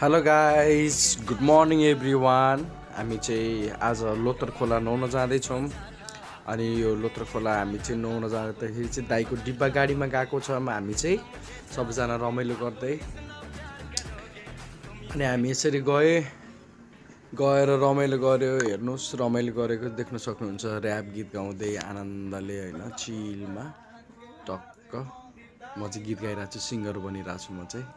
Hello guys, good morning everyone. हामी चाहिँ आज लोथर खोला नुहाउन जाँदैछौँ। अनि यो लोथर खोला हामी चाहिँ नुहाउन जाँदाखेरि चाहिँ दाइको डिब्बा गाडीमा गएको छौँ हामी चाहिँ सबैजना रमाइलो गर्दै। अनि हामी यसरी गएर रमाइलो गऱ्यो। हेर्नुहोस्, रमाइलो गरेको देख्न सक्नुहुन्छ। ऱ्याप गीत गाउँदै आनन्दले होइन, चिलमा टक्क म चाहिँ गीत गाइरहेको छु, सिङ्गर बनिरहेको छु म चाहिँ।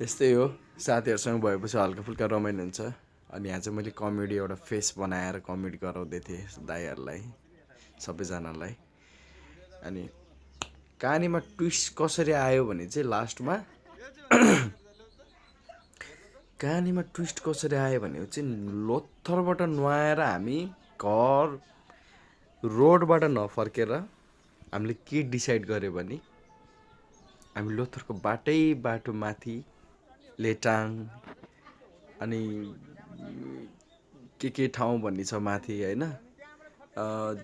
यस्तै हो, साथीहरूसँग भएपछि हल्का फुल्का रमाइलो हुन्छ। अनि यहाँ चाहिँ मैले कमेडी एउटा फेस बनाएर कमेडी गराउँदै थिएँ दाइहरूलाई, सबैजनालाई। अनि कहानीमा ट्विस्ट कसरी आयो भने चाहिँ लास्टमा कहानीमा ट्विस्ट कसरी आयो भने चाहिँ लोथरबाट नुहाएर हामी घर रोडबाट नफर्केर हामीले के डिसाइड गर्यो भने हामी लोथरको बाटो माथि लेटाङ अनि के ठाउँ भन्ने छ माथि होइन,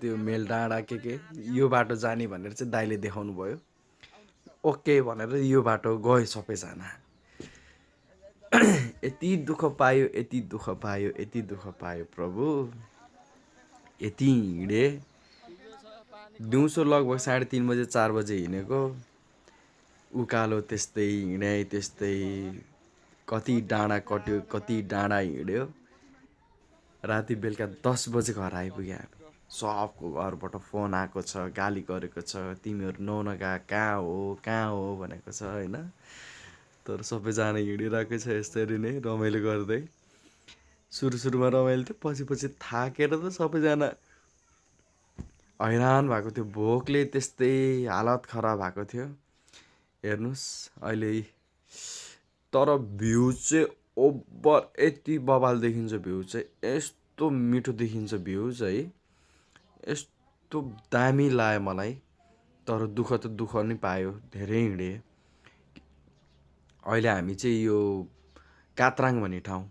त्यो मेलडाँडा के यो बाटो जाने भनेर चाहिँ दाइले देखाउनु भयो। ओके भनेर यो बाटो गयो सबैजना। यति दुःख पायो, यति दुःख पायो, यति दुःख पायो प्रभु। यति हिँडे, दिउँसो लगभग 3:30 बजे 4 बजे हिँडेको। उकालो त्यस्तै हिँडे, त्यस्तै कति डाँडा कट्यो, कति डाँडा हिँड्यो। राति बेलुका 10 बजे घर आइपुग्यो हामी। सबको घरबाट फोन आएको छ, गाली गरेको छ, तिमीहरू नुहाउन गए कहाँ हो भनेको छ होइन। तर सबैजना हिँडिरहेकै छ यसरी नै रमाइलो गर्दै। सुरुमा रमाइलो थियो, पछि थाकेर त सबैजना हैरान भएको थियो। भोकले त्यस्तै हालत खराब भएको थियो। हेर्नुहोस् अहिले, तर भ्यू चाहिँ ओभर यति बबाल देखिन्छ। भ्यू चाहिँ यस्तो मिठो देखिन्छ, भ्यू चाहिँ यस्तो दामी लाग्यो मलाई। तर दुःख त दुःख नै पायो, धेरै हिँडे। अहिले हामी चाहिँ यो कात्राङ भन्ने ठाउँ,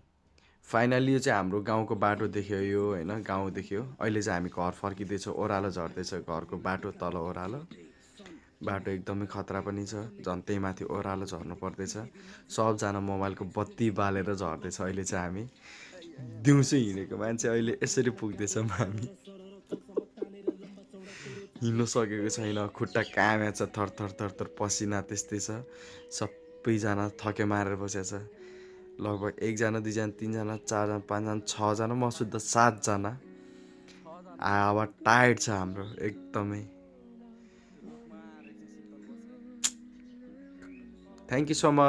फाइनली यो चाहिँ हाम्रो गाउँको बाटो देख्यो यो होइन, गाउँ देख्यो। अहिले चाहिँ हामी घर फर्किँदैछौँ, ओह्रालो झर्दैछ घरको बाटो, तल ओह्रालो बाटो एकदमै खतरा पनि छ। झन् त्यही माथि ओह्रालो झर्नु पर्दैछ। सबजना मोबाइलको बत्ती बालेर झर्दैछ। अहिले चाहिँ हामी दिउँसो हिँडेको मान्छे अहिले यसरी पुग्दैछौँ हामी। हिँड्नु सकेको छैन, खुट्टा काम्या छ, थर पसिना त्यस्तै छ। सबैजना थके मारेर बसेको छ। लगभग 1 जना 2 जना 3 जना 4 जना 5 जना 6 जना, म सुद्धा 7 जना। अब टायर्ड छ हाम्रो एकदमै। Thank you so much.